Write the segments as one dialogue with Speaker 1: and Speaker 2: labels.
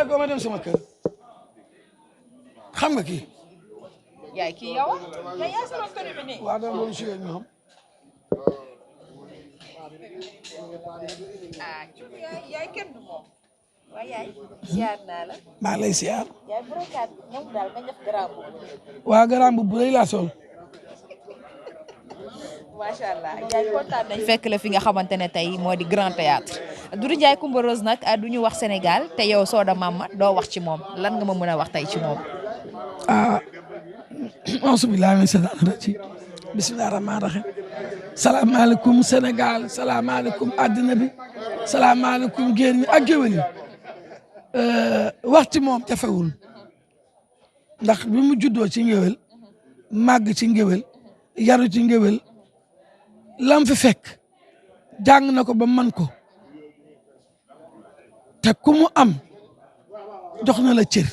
Speaker 1: bàyyi ko ma dem sama kër xam nga kii.
Speaker 2: yaay kii yow mais yaa sama kër bi nii.
Speaker 1: waaw dama doon suyee ñoom.
Speaker 2: yaay kenn du moom. waaw yaay. siyaar naa la.
Speaker 1: maa lay siyaar.
Speaker 2: yaay brokat moom daal nga def grand boobu.
Speaker 1: waa grand bu rëy laa sol.
Speaker 2: macha allah yaay kontaan nañ fekk la fi nga xamante ne tey moo di Grand Théâtre Doudou Ndiaye Coumba Rose nag du ñu wax Sénégal te yow Soda Mama doo wax ci moom lan nga ma mën a wax tey ci moom.
Speaker 1: auzu billaahi mina shaytaani rajiim bismillaahi rahmaani rahiim salaamaaleykum Sénégal salaamaaleykum àddina bi salaamaaleykum géer ñi ak géwél yi wax ci moom jafewul ndax bi mu juddoo ci ngéwél màgg ci ngéwél yaru ci ngéwél lam fi fekk jàng na ko ba man ko te ku mu am jox na la cër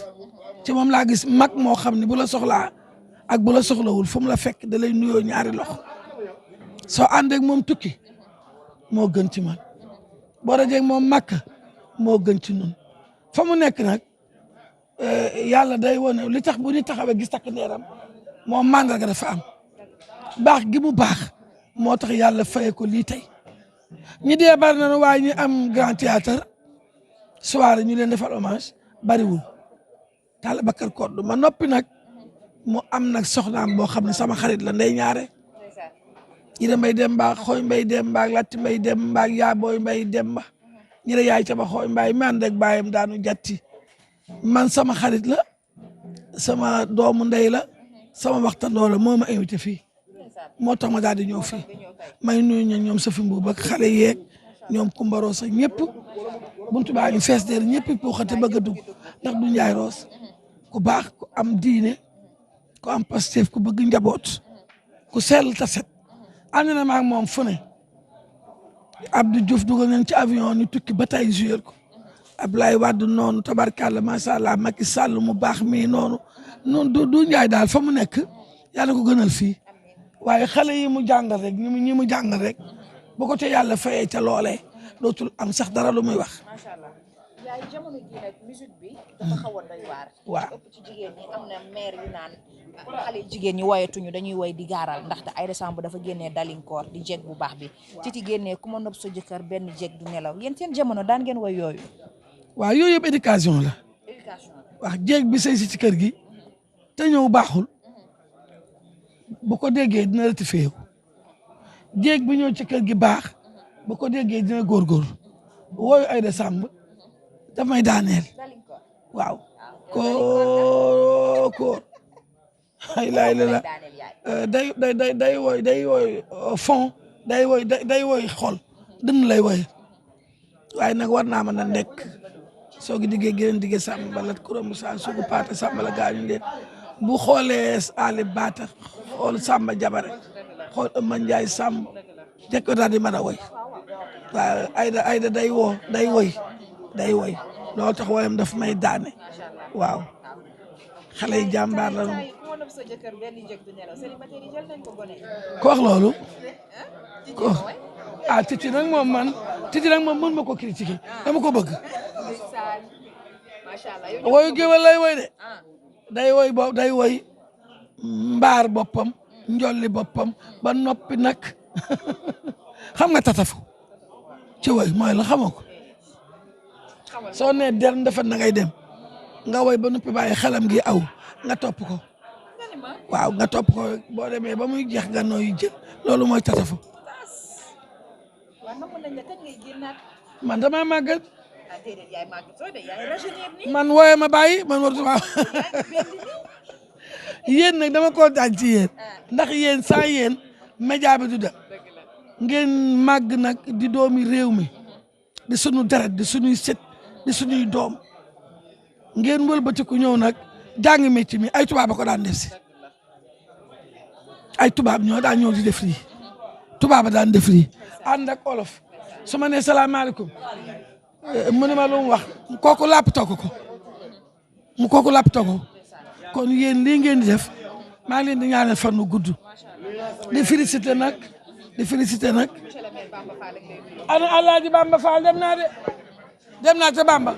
Speaker 1: ci moom laa gis mag moo xam ne bu la soxlaa ak bu la soxlawul fu mu la fekk da lay nuyoo ñaari loxo soo ànd ak moom tukki moo gën ci man boo dajee moom màkk moo gën ci nun fa mu nekk nag yàlla day wone li tax bu ñu taxawee gis takk ndeeram moom màndarga dafa am baax gi mu baax moo tax yàlla faye ko lii tey ñi dee bari na waaye ñi am grand théâtre soirée ñu leen defal hommage bariwul Talla Bakar Koddu ma noppi nag mu am nag soxnaam boo xam ne sama xarit la ndey ñaare Ida Mbay Demba Xooy Mbay Demba Latti Mbay Demba Yaabooy Mbay Demba ñi la yaay caba Xooy Mbay man rek baayam daanu jatti man sama xarit la sama doomu ndey la sama waxtandoo la moo ma invité fii moo tax ma daal di ñëw fii may nuyu ñoom Safi Mbuub ak xale yeeg ñoom Coumba Rose ak ñëpp buntu baa ngi fees der ñëpp puuxate bëgg a dugg ndax du Njaay Roos ku baax ku am diine ku am Pastef ku bëgg njaboot ku sell ta set ànd na ma ak moom fu ne Abdou Diouf dugal nañ ci avion ñu tukki ba tay joué ko Abdoulaye Wade noonu tabarkàlla macha allah Macky Sall mu baax mii noonu du Njaay daal fa mu nekk yàlla ko gënal fii waaye xale yi mu jàngal rek ñi mu jàngal rek bu ko te yàlla fayee ca loolee dootul am sax dara lu muy wax.
Speaker 2: macha allah yaay jamono ji nag musique bi dafa xaw a doy waar.
Speaker 1: waaw
Speaker 2: ëpp ci jigéen ñi am na maire yu naan xale jigéen ñi woyatuñu dañuy woy di gaaral ndaxte Aïda Samb dafa génnee dalinkoor di jeeg bu baax bi Titi génnee ku ma nopp sa jëkkër benn jeeg du nelaw yéen seen jamono daan ngeen woy yooyu.
Speaker 1: waaw yooyu yëpp éducation la.
Speaker 2: éducation
Speaker 1: wax jéeg bi sëy si ci kër gi te ñëw baaxul bu ko déggee dina rectifié wu jéeg bi ñëw ci kër gi baax bu ko déggee dina góorgóorlu wooyu Aïda Samb daf may daaneel waaw koo ay laay la day woy fond day woy xol dënn lay woy waaye nag war naa mën a nekk soo gi diggee gën diggee sàmm balat kuréel saa sugu paate sàmm la gaañu leen bu xoolee Ali Bata xool Samba Jabare xool Ëmma Njaay Samb jekk ko daal di mën a woy waaw Aïda day woy loolu tax woyam daf may daane waaw xale yi jàmbaar la ko wax loolu ko Titi nag moom mën ma ko critiquer dama ko bëgg woyu géwél lay woy de day woy mbaar boppam njolli boppam ba noppi nag xam nga tatafu ci woy mooy la xamoo ko soo nee der ndefet na ngay dem nga woy ba noppi bàyyi xelam gi aw nga topp ko waaw nga topp ko boo demee ba muy jeex nga nooy jël loolu mooy tatafu man dama màggat man wooye ma bàyyi man warutuma yéen nag dama kontaan ci yéen ndax yéen sans yéen média bi du dem ngeen màgg nag di doomi réew mi di sunu deret di sunuy sët di sunuy doom ngeen wëlbatiku ñëw nag jàng métier mi ay tubaab a ko daan def si ay tubaab ñoo daan ñëw di def lii tubaab a daan def lii ànd ak olof su ma nee salaamaaleykum mu ne ma lu mu wax kooku làpp togg ko kooku làpp togg kon yéen lii ngeen di def maa ngi leen di ñaanal fan wu gudd di félicité nag ana Alaaji Bamba Fall dem naa ca Bamba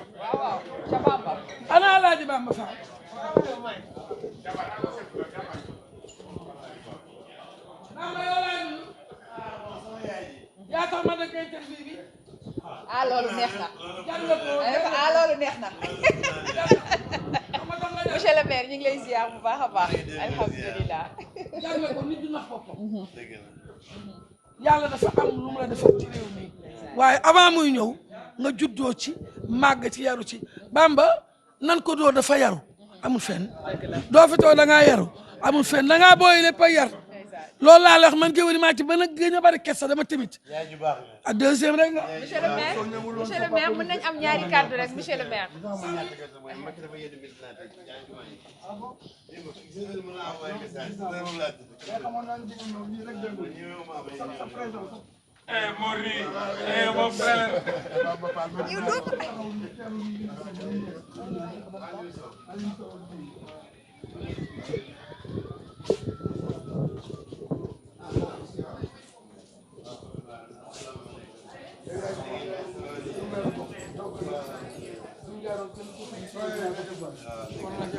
Speaker 1: ana Alaaji Bamba Fall yaa tax ma dëgg interview bi
Speaker 2: loolu neex na
Speaker 1: jàng ko
Speaker 2: loolu neex na monsieur le maire ñu ngi lay ziar bu baax a baax alhamdulilah
Speaker 1: jàng ko nit du nax boppam yàlla dafa am lu mu la defal ci réew mi waaye avant muy ñëw nga juddoo ci màgg ci yaru ci Bamba nan ko doo dafa yaru amul fenn doo fi too da ngaa yaru amul fenn da ngaa booy lépp a yar loolu laa la wax man géwél maa ci ba nag gën a bari kessa dama tamit ak deuxième rek nga
Speaker 2: monsieur le maire mën nañ am ñaari kàddu rek monsieur le maire
Speaker 3: mon frère.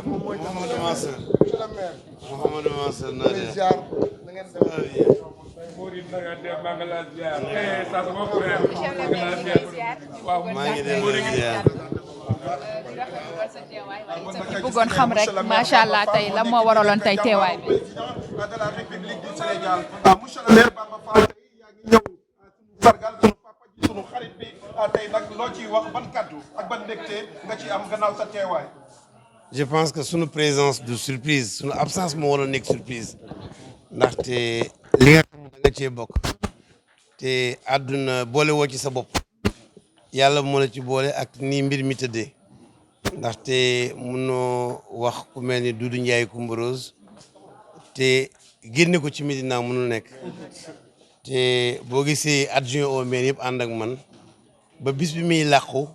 Speaker 4: Mouhamadou Mansour. Mouhamadou Mansour naa def. maa ngi dem ziar.
Speaker 2: bëggoon xam rek macha allah tey la moo waraloon tey teewaay bi.
Speaker 5: de la République du Sénégal monsieur le maire Bamba Fall tey yaa ngi ñëw suñu sargal suñu papa ji suñu xarit bi tey nag loo ciy wax ban kaddu ak ban mbégte nga ci am gannaaw sa teewaay.
Speaker 4: je pense que sunu présence du surprise sunu absence moo waroon nekk surprise ndaxte li nga xam ne da nga cee bokk te àdduna boole woo ci sa bopp yàlla moo la ci boole ak ni mbir mi tëddee ndaxte munoo wax ku mel ni Doudou Ndiaye Coumba Rose te génne ko ci Médina mënul nekk te boo gisee adjoint au maire yëpp ànd ak man ba bis bi muy làqu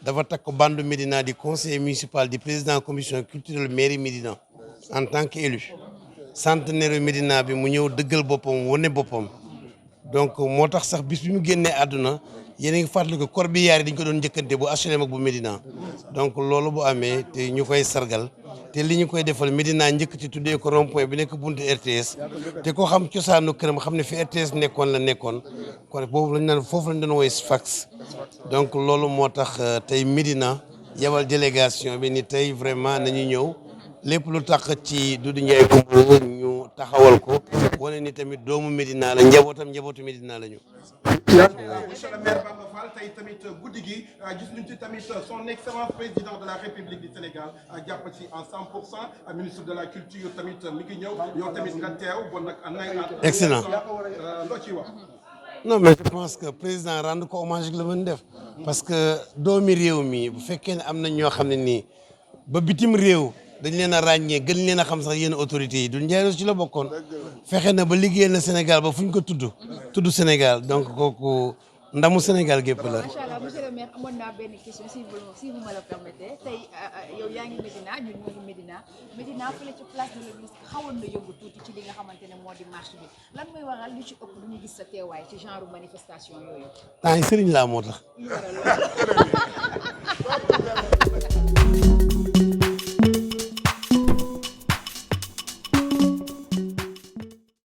Speaker 4: dafa takk bandu Médina di conseiller municipal di président commission culturelle mairie Médina en tant qu'élu centenaire Médina bi mu ñëw dëggal boppam wane boppam donc moo tax sax bis bi mu génnee àdduna yéen a ngi fàttali ko corbillard yi dañ ko doon njëkkante bu HLM ak bu Médina donc loolu bu amee te ñu koy sargal te li ñu koy defal Médina njëkk ci tuddee ko rond point bi nekk buntu RTS te ko xam cosaanu këram xam ne fi RTS nekkoon la nekkoon kon boobu lañ naan foofu lañ doon woy fax donc loolu moo tax tey Médina yebal délégation bi ni tey vraiment nañu ñëw lépp lu tax ci Doudou Ndiaye Coumba ñu taxawal ko wane ni tamit doomu Médina la njabootu Médina la ñu.
Speaker 5: monsieur le maire Bamba Fall tey tamit guddi gi gis nañu ci tamit son excellence président de la République du Sénégal jàpp ci en 100% ministre de la culture tamit mi ngi ñëw yow tamit nga teew bon nag
Speaker 4: excellent
Speaker 5: loo ciy wax.
Speaker 4: non mais je pense que président rendre ko hommage la mën def parce que doomi réew mi bu fekkee ne am na ñoo xam ne nii ba bitim réew dañ leen a ràññee gën leen a xam sax yenn autorités yi du Ndiaye ci la bokkoon fexe na ba liggéeyal na Sénégal ba fu ñu ko tudd Sénégal donc kooku ndamu Sénégal gépp la.
Speaker 2: macha allah monsieur le maire amoon naa benn question si vous me le permettez tey yow yaa ngi Médina ñun ñoo ngi Médina fële ci place de l'Obélisque xawoon na yëngu tuuti ci li nga xamante ne moo di marche bi lan mooy waral lu ci ëpp lu ñu gis sa teewaay ci genre manifestation yooyu.
Speaker 4: temps yi sëriñ laa moo tax.